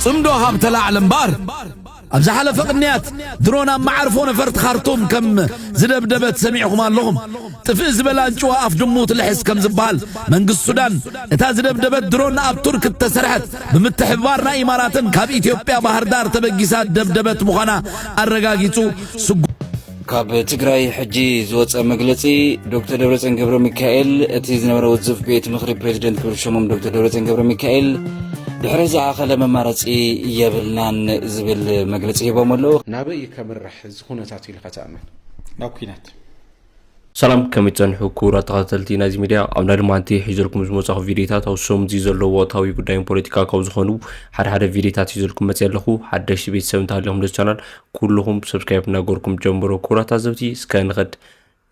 እምዶ ሃብ ተላዕለ እምበኣር፣ ኣብ ዝሓለፈ ቅንያት ድሮን ኣብ መዓርፎ ነፈርቲ ካርቱም ከም ዝደብደበት ሰሚዕኹም ኣለኹም። ጥፍእ ዝበለ ኣንጭዋ ኣፍ ድሙ ትልሕስ ከም ዝበሃል፣ መንግስቲ ሱዳን እታ ዝደብደበት ድሮን ኣብ ቱርክ እተሰርሐት ብምትሕብባር ናይ ኢማራትን ካብ ኢትዮጵያ ባህር ዳር ተበጊሳ ደብደበት ምዃና ኣረጋጊጹ። ስጉ ካብ ትግራይ ሕጂ ዝወፀ መግለፂ፣ ዶክተር ደብረፅዮን ገብረ ሚካኤል እቲ ዝነበረ ውዝፍ ቤት ምኽሪ ፕሬዚደንት ክብል ሸሞም ዶክተር ደብረፅዮን ገብረ ሚካኤል ድሕሪ ዝኣኸለ መማረፂ የብልናን ዝብል መግለፂ ሂቦም ኣለዉ። ናበይ እዩ ከምርሕ እዚ ኩነታት ኢልካ ትኣምን? ናብ ኩናት። ሰላም፣ ከመይ ትጸንሑ ክቡራት ተኸታተልቲ ናይዚ ሚድያ? ኣብ ናይ ሎማዓንቲ ሒዘልኩም ዝመጻኹ ቪድዮታት ኣብ ሰሙን እዚ ዘለዉ ወቕታዊ ጉዳይን ፖለቲካ ካብ ዝኾኑ ሓደ ሓደ ቪድዮታት ሒዘልኩም መጽየ ኣለኹ። ሓደሽቲ ቤተሰብ እንተሃልዮም ነዚ ቻናል ኩልኹም ሰብስክራይብ እናገርኩም ጀምሮ። ክቡራት ታዘብቲ፣ እስከ ንኸድ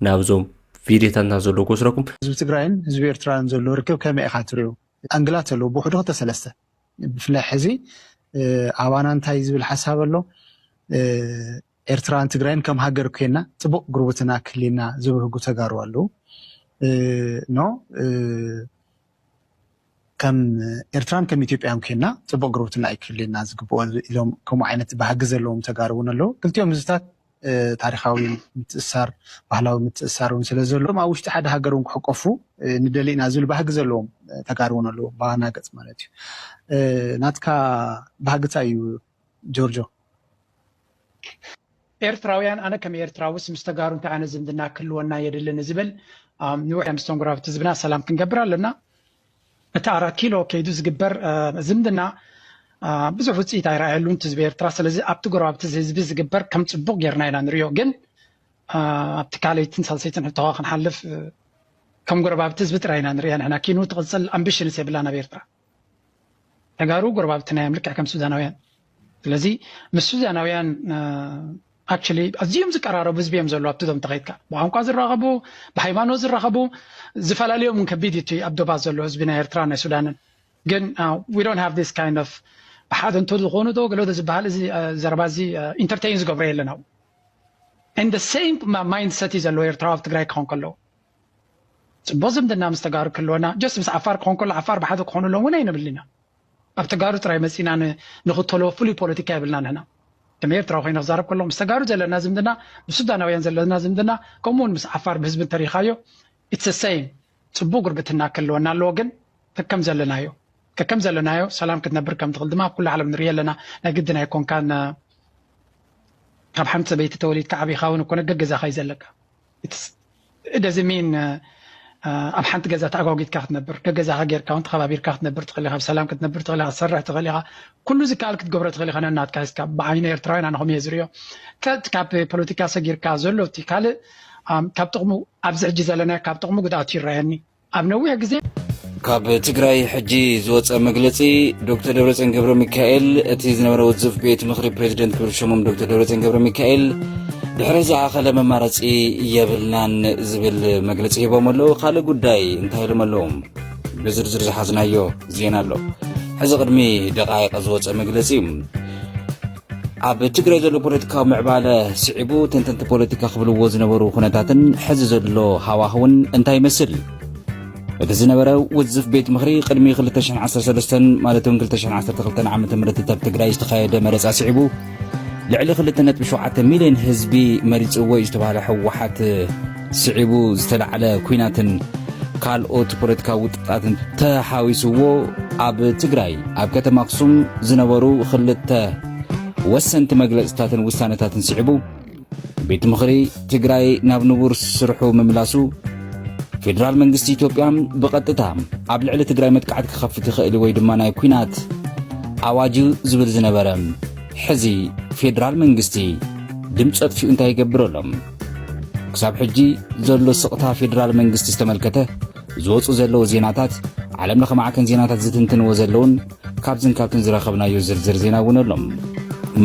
ናብዞም ቪድዮታትና ዘለዉ ክወስደኩም። ህዝቢ ትግራይን ህዝቢ ኤርትራን ዘሎ ርክብ ከመይ ኢኻ ትሪኦ? ኣንግላት ኣለዉ፣ ብውሕዱ ክልተ ሰለስተ። ብፍላይ ሕዚ፣ እ፣ ኣባና እንታይ ዝብል ሓሳብ ኣሎ? እ፣ ኤርትራን ትግራይን ከም ሃገር ኮይና ጽቡቕ ጉርብትና ክህልየና ዝብህጉ ተጋሩ ኣለዉ። እ፣ ኖ፣ እ፣ ከም ኤርትራን ከም ኢትዮጵያን ኮይና ጽቡቕ ጉርብትና እዩ ክህልየና ዝግብኦ ኢሎም ከምኡ ዓይነት ባህጊ ዘለዎም ተጋሩ እውን ኣለዉ። ክልቲኦም ህዝብታት፣ እ፣ ታሪኻዊ ምትእስሳር፣ ባህላዊ ምትእስሳር እውን ስለ ዘለዎም ኣብ ውሽጢ ሓደ ሃገር እውን ክሕቆፉ፣ እ፣ ንደሊ ኢና ዝብል ባህጊ ዘለዎም፣ እ፣ ተጋሩ እውን ኣለዉ። ብኣና ገጽ ማለት እዩ። እ፣ ናትካ ባህጊ እንታይ እዩ ጆርጆ? ኤርትራውያን፣ ኣነ ከም ኤርትራውስ ምስ ተጋሩ እንታይ ዓይነት ዝምድና ክህልወና የድልን ዝብል፣ ኣም፣ ንውሕ ምስቶም ጎረባብቲ ህዝብና ሰላም ክንገብር ኣለና። እቲ ኣራት ኪሎ ከይዱ ዝግበር፣ እ፣ ዝምድና፣ እ፣ ብዙሕ ውፅኢት ኣይረኣየሉን እቲ ህዝቢ ኤርትራ። ስለዚ ኣብቲ ጎረባብቲ ህዝቢ ዝግበር ከም ፅቡቕ ጌርና ኢና ንሪኦ። ግን፣ እ፣ ኣብቲ ካልኣይትን ሳልሰይትን ሕቶኻ ክንሓልፍ፣ እ፣ ከም ጎረባብቲ ህዝቢ ጥራይ ኢና ንሪኣ ንሕና። ኪኑ ትቕፅል ኣምቢሽንስ የብላን ኣብ ኤርትራ። ተጋሩ ጎረባብትና እዮም፣ ልክዕ ከም ሱዳናውያን። ስለዚ ምስ ሱዳናውያን፣ እ፣ ኣክቹሊ ኣዝዮም ዝቀራረቡ ህዝቢ እዮም ዘለዉ። ኣብቲ ዞም ተኸይድካ ብቋንቋ ዝራኸቡ፣ ብሃይማኖት ዝራኸቡ፣ ዝፈላለዮም እውን ከቢድ እዩ እቲ ኣብ ዶባት ዘሎ ህዝቢ ናይ ኤርትራ ናይ ሱዳንን። ግን፣ እ፣ we don't have this kind of ብሓደ እንተ ዝኾኑ ዶ ገለ ዶ ዝበሃል እዚ፣ እ፣ ዘረባ እዚ፣ እ፣ ኢንተርቴይን ዝገብሮ የለን ኣብኡ። And the same ማ-፣ ማይንድሰት እዩ ዘለዎ ኤርትራዊ ኣብ ትግራይ ክኸውን ከለዉ። ጽቡቕ ዝምድና ምስ ተጋሩ ክህልወና፣ ጀስት ምስ ዓፋር ክኾን ከሎ ዓፋር ብሓደ ክኾኑ ኣለዎም እውን ኣይንብል ኢና። ኣብ ተጋሩ ጥራይ መጺና ን-፣ ንኽተሎ ፍሉይ ፖለቲካ የብልና ንሕና። ከም ኤርትራዊ ኮይነ ክዛረብ ከለኹ ምስ ተጋሩ ዘለና ዝምድና፣ ምስ ሱዳናውያን ዘለና ዝምድና፣ ከምኡ እውን ምስ ዓፋር ብህዝቢ እንተሪኻዮ፣ it's the same። ጽቡቕ ጉርብትና ክህልወና ኣለዎ፣ ግን ከከም ዘለናዮ፣ ከከም ዘለናዮ ሰላም ክትነብር ከም ትኽእል ድማ ኣብ ኩሉ ዓለም ንርኢ ኣለና። ናይ ግድን ኣይኮንካን፣ እ፣ ካብ ሓንቲ ሰበይቲ ተወሊድካ ዓቢኻ እውን እኮ ገገዛኻ እዩ ዘለካ። It's፣ it doesn't mean፣ እ፣ እ፣ ኣብ ሓንቲ ገዛ ተኣጓጊድካ ክትነብር፣ ገገዛኻ ጌርካ እውን ተኸባቢርካ ክትነብር ትኽእል ኢኻ፣ ብሰላም ክትነብር ትኽእል ኢኻ፣ ክትሰርሕ ትኽእል ኢኻ። ኩሉ ዝከኣል ክትገብሮ ትኽእል ኢኻ፣ ነናትካ ሒዝካ። ብዓይኒ ኤርትራውያን ኣነ ከምኡ እየ ዝርእዮ። ከ-፣ ካብ ፖለቲካ ሰጊርካ ዘሎ እቲ ካልእ፣ ኣም፣ ካብ ጥቕሙ፣ ኣብዚ ሕጂ ዘለናዮ ካብ ጥቕሙ ጉድኣቱ ይረኣየኒ። ኣብ ነዊሕ ግዜ ካብ ትግራይ ሕጂ ዝወፀ መግለፂ፣ ዶክተር ደብረፅዮን ገብረ ሚካኤል እቲ ዝነበረ ውዝፍ ቤት ምኽሪ ፕሬዚደንት ክብል ሸሞም ዶክተር ደብረፅዮን ገብረ ሚካኤል ድሕሪ ዝኣኸለ መማረፂ የብልናን ዝብል መግለፂ ሂቦም ኣለዉ። ካልእ ጉዳይ እንታይ ኢሎም ኣለዉ? ብዝርዝር ዝሓዝናዮ ዜና ኣሎ። ሕዚ ቅድሚ ደቃይቀ ዝወፀ መግለፂ እዩ። ኣብ ትግራይ ዘሎ ፖለቲካዊ ምዕባለ ስዒቡ ተንተንቲ ፖለቲካ ክብልዎ ዝነበሩ ኩነታትን ሕዚ ዘሎ ሃዋህውን እንታይ ይመስል? እቲ ዝነበረ ውዝፍ ቤት ምኽሪ ቅድሚ ክልተ ሽሕን ዓሰርተ ሰለስተን ማለት እውን ክልተ ሽሕን ዓሰርተ ክልተን ዓመተ ምህረት ኣብ ትግራይ ዝተኻየደ መረፃ ስዒቡ ልዕሊ ክልተ ነጥቢ ሸውዓተ ሚልዮን ህዝቢ መሪፅዎ እዩ ዝተባህለ ህወሓት ስዒቡ ዝተላዕለ ኲናትን ካልኦት ፖለቲካዊ ውጥጣትን ተሓዊስዎ ኣብ ትግራይ ኣብ ከተማ ኣክሱም ዝነበሩ ክልተ ወሰንቲ መግለፅታትን ውሳነታትን ስዒቡ ቤት ምኽሪ ትግራይ ናብ ንቡር ስርሑ ምምላሱ፣ ፌደራል መንግስቲ ኢትዮጵያ ብቐጥታ ኣብ ልዕሊ ትግራይ መጥቃዕቲ ክኸፍት ይኽእል ወይ ድማ ናይ ኲናት ኣዋጅ እዩ ዝብል ዝነበረ፣ ሕዚ ፌደራል መንግስቲ ድምፂ ኣጥፊኡ እንታይ ይገብር ኣሎ? ክሳብ ሕጂ ዘሎ ስቕታ ፌደራል መንግስቲ ዝተመልከተ ዝወፁ ዘለዉ ዜናታት፣ ዓለም ለኸ ማዕከን ዜናታት ዝትንትንዎ ዘለዉን ካብዝን ካብትን ዝረኸብናዮ ዝርዝር ዜና እውን ኣሎ።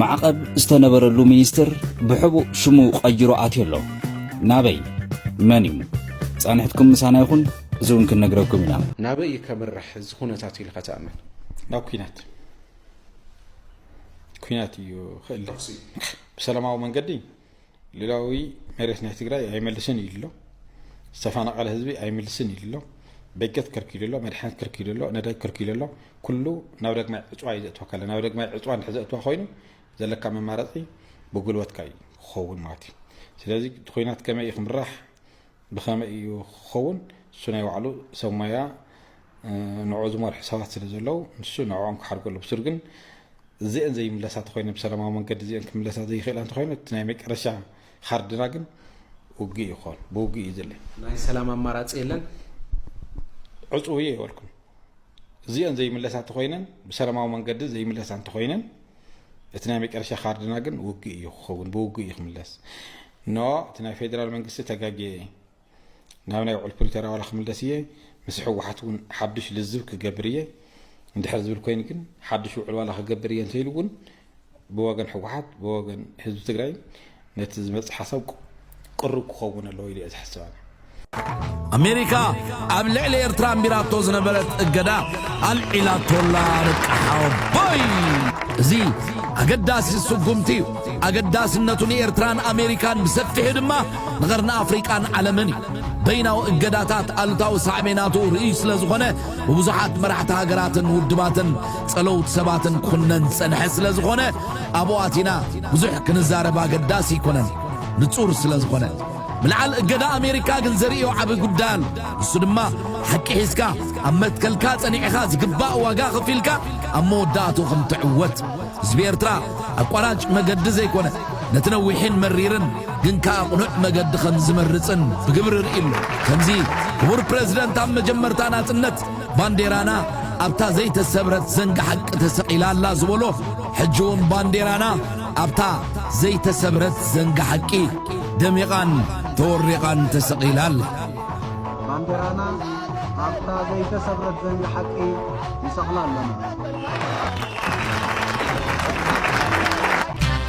ማዕቐብ ዝተነበረሉ ሚኒስትር ብሕቡእ ሽሙ ቀይሩ ኣትዩ ኣሎ። ናበይ? መን እዩ? ፃንሕትኩም ምሳና ይኹን፣ እዚ እውን ክንነግረኩም ኢና። ናበይ እዩ ከምርሕ እዚ ኩነታት ኢልካ ትኣምን? ናብ ኲናት። ኲናት እዩ ክእል። ብሰላማዊ መንገዲ ሉላዊ መሬት ናይ ትግራይ ኣይመልስን ኢሉ ኣሎ። ዝተፈናቐለ ህዝቢ ኣይመልስን ኢሉ ኣሎ። በጀት ከልኪሉ ኣሎ፣ መድሓኒት ከልኪሉ ኣሎ፣ ነዳጅ ከልኪሉ ኣሎ። ኩሉ ናብ ዳግማይ ዕፅዋ እዩ ዘእትወካ ኣሎ። ናብ ዳግማይ ዕፅዋ እንድሕር ዘእትዋ ኮይኑ ዘለካ መማረፂ ብጉልበትካ እዩ ክኸውን ማለት እዩ። ስለዚ እቲ ኩናት ከመይ እዩ ክምራሕ፣ ብኸመይ እዩ ክኸውን፣ እሱ ናይ ባዕሉ ሰብ ሞያ፣ እ፣ ንዕኡ ዝመርሑ ሰባት ስለ ዘለዉ ንሱ ንዕኦም ክሓድጎ ኣሎ። ብሱር ግን እዚአን ዘይምለሳ ተኮይነ፣ ብሰላማዊ መንገዲ እዚአን ክምለሳ ዘይኽእላ እንተኮይነ፣ እቲ ናይ መጨረሻ ካርድና ግን ውግእ ይኾን፣ ብውግእ እዩ ዝለ። ናይ ሰላም ኣማራፂ የለን። ዕፁው እየ ይበልኩም። እዚአን ዘይምለሳ ተኮይነን፣ ብሰላማዊ መንገዲ ዘይምለሳ እንተኮይነን፣ እቲ ናይ መጨረሻ ካርድና ግን ውግእ እዩ ክኸውን፣ ብውግእ እዩ ክምለስ። ኖ፣ እቲ ናይ ፌደራል መንግስቲ ተጋጌ፣ ናብ ናይ ውዕል ፕሪቶርያ ዋላ ክምለስ እየ፣ ምስ ህወሓት እውን ሓዱሽ ልዝብ ክገብር እየ እንድሕር ዝብል ኮይኑ ግን፣ ሓዱሽ ውዕል ዋላ ክገብር እየ እንተኢሉ እውን፣ ብወገን ህወሓት፣ ብወገን ህዝቢ ትግራይ ነቲ ዝመፅእ ሓሳብ ቁ-፣ ቅሩብ ክኸውን ኣለዎ ኢሉ እየ ዝሓስብ ኣነ። ኣሜሪካ ኣብ ልዕሊ ኤርትራ ኣንቢራቶ ዝነበረት እገዳ ኣልዒላቶላ። በቃ ሓወቦይ! እዚ ኣገዳሲ ስጉምቲ እዩ። ኣገዳስነቱ ንኤርትራን ኣሜሪካን ብሰፊሑ ድማ ንቐርኒ ኣፍሪቃን ዓለምን እዩ። በይናዊ እገዳታት ኣሉታዊ ሳዕቤናቱ ርእዩ ስለ ዝኾነ፣ ብብዙሓት መራሕቲ ሃገራትን ውድባትን ጸለውቲ ሰባትን ክኹነን ዝጸንሐ ስለ ዝኾነ፣ ኣብኡ ኣቲና ብዙሕ ክንዛረብ ኣገዳሲ ኣይኮነን፣ ንጹር ስለ ዝኾነ። ምልዓል እገዳ ኣሜሪካ ግን ዘርእዮ ዓቢ ጉዳይ ኣሎ። ንሱ ድማ ሓቂ ሒዝካ ኣብ መትከልካ ጸኒዕኻ ዝግባእ ዋጋ ከፊልካ ኣብ መወዳእቱ ከም ትዕወት። ህዝቢ ኤርትራ ኣቋራጭ መገዲ ዘይኮነ፣ ነቲ ነዊሕን መሪርን ግን ከኣ ቅኑዕ መገዲ ከም ዝመርጽን ብግብሪ ርእዩ ኣሎ። ከምዚ ክቡር ፕረዚደንት ኣብ መጀመርታ ናጽነት ባንዴራና ኣብታ ዘይተሰብረት ዘንጋ ሓቂ ተሰቒላ ኣላ ዝበሎ፣ ሕጂ እውን ባንዴራና ኣብታ ዘይተሰብረት ዘንጋ ሓቂ ደሚቓን ተወሪቓን ተሰቒላ ኣላ። ባንዴራና ኣብታ ዘይተሰብረት ዘንጋ ሓቂ ንሰቕላ ኣለና።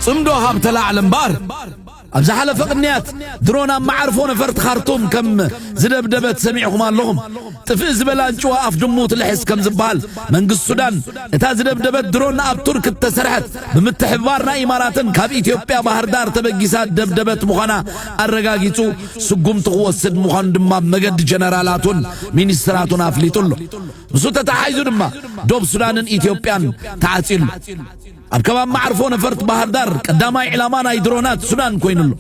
ጽምዶ ሃብተ ላዕለ እምበኣር፣ ኣብ ዝሓለፈ ቅንያት ድሮን ኣብ መዓርፎ ነፈርቲ ካርቱም ከም ዝደብደበት ሰሚዕኹም ኣለኹም። ጥፍእ ዝበለ ኣንጭዋ ኣፍ ድሙ ትልሕስ ከም ዝበሃል፣ መንግስቲ ሱዳን እታ ዝደብደበት ድሮን ኣብ ቱርክ እተሰርሐት ብምትሕብባር ናይ ኢማራትን ካብ ኢትዮጵያ ባህር ዳር ተበጊሳ ዝደብደበት ምዃና ኣረጋጊጹ፣ ስጉምቲ ክወስድ ምዃኑ ድማ መገዲ ጀነራላቱን ሚኒስትራቱን ኣፍሊጡ ኣሎ። ምስኡ ተተሓሒዙ ድማ ዶብ ሱዳንን ኢትዮጵያን ተዓጽዩ ኣሎ። ኣብ ከባቢ መዓርፎ ነፈርቲ ባህር ዳር ቀዳማይ ዕላማ ናይ ድሮናት ሱዳን ኮይኑ ኣሎ።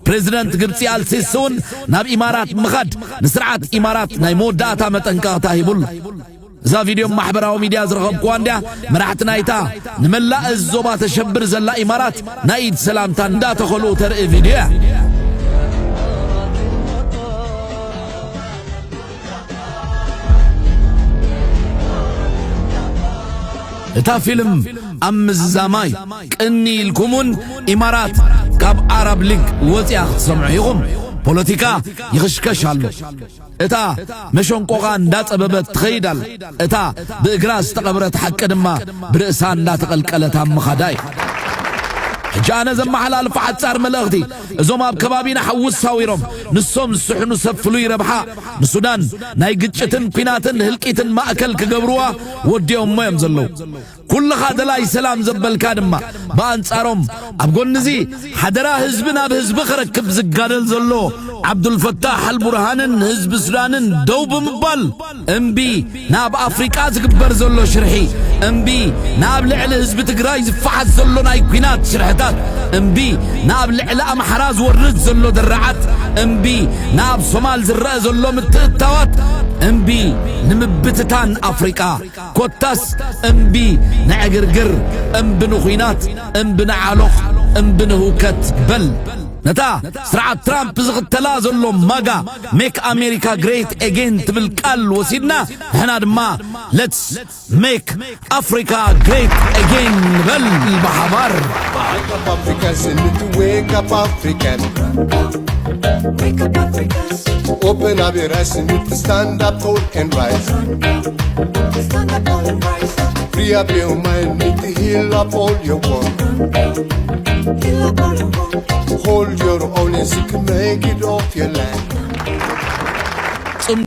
ፕሬዚደንት ግብጺ ኣልሲሲ እውን ናብ ኢማራት ምኻድ ንስርዓት ኢማራት ናይ መወዳእታ መጠንቀቕታ ሂቡ ኣሎ። እዛ ቪድዮ ኣብ ማሕበራዊ ሚድያ ዝረኸብኩዋ እንድያ፣ መራሕቲ ናይታ ንመላእ እዚ ዞባ ተሸብር ዘላ ኢማራት ናይ ኢድ ሰላምታ እንዳተኸልኡ ተርኢ ቪድዮ እያ። እታ ፊልም ኣብ ምዝዛማ እዩ። ቅኒ ኢልኩም እውን ኢማራት ካብ ኣረብ ሊግ ወፂኣ ክትሰምዑ ኢኹም። ፖለቲካ ይኽሽከሽ ኣሎ። እታ መሸንቆቓ እንዳፀበበት ትኸይድ ኣላ። እታ ብእግራ ዝተቐብረት ሓቂ ድማ ብርእሳ እንዳተቐልቀለት ኣብ ምኻዳ እዩ። ሕጂ ኣነ ዘመሓላልፎ ሓጻር መልእኽቲ፣ እዞም ኣብ ከባቢና ሓዊ ሳዊሮም ንሶም ዝስሕኑ ሰብ ፍሉይ ረብሓ ንሱዳን ናይ ግጭትን ኲናትን ህልቂትን ማእከል ክገብርዋ ወዲኦሞ እዮም ዘለዉ። ኩልኻ ደላይ ሰላም ዘበልካ ድማ ብኣንጻሮም ኣብ ጎኒ እዚ ሓደራ ህዝቢ ናብ ህዝቢ ክረክብ ዝጋደል ዘሎ ዓብዱልፈታሕ ኣልቡርሃንን ህዝቢ ሱዳንን ደው ብምባል፣ እምቢ ናብ ኣፍሪቃ ዝግበር ዘሎ ሽርሒ፣ እምቢ ናብ ልዕሊ ህዝቢ ትግራይ ዝፈሓስ ዘሎ ናይ ኲናት ሽርሕታት፣ እምቢ ናብ ልዕሊ ኣምሓራ ዝወርድ ዘሎ ድርዓት፣ እምቢ ናብ ሶማል ዝረአ ዘሎ ምትእትታዋት፣ እምቢ ንምብትታን ኣፍሪቃ። ኮታስ እምቢ ንዕግርግር፣ እምቢ ንኹናት፣ እምቢ ንዓሎኽ፣ እምቢ ንህውከት በል። ነታ ስርዓት ትራምፕ ዝኽተላ ዘሎ ማጋ፣ ሜክ ኣሜሪካ ግሬት ኤጌን ትብል ቃል ወሲድና፣ ንሕና ድማ ሌትስ ሜክ ኣፍሪካ ግሬት ኤጌን ንበል ብሓባር። Wake up Africans, you need to wake up Africans. Wake up Africans. Open up your eyes, you need to stand up tall and rise. Stand up tall and rise. Free up your mind, need to heal up all your wounds. Heal up all your wounds. Hold your own and seek, make it off your land.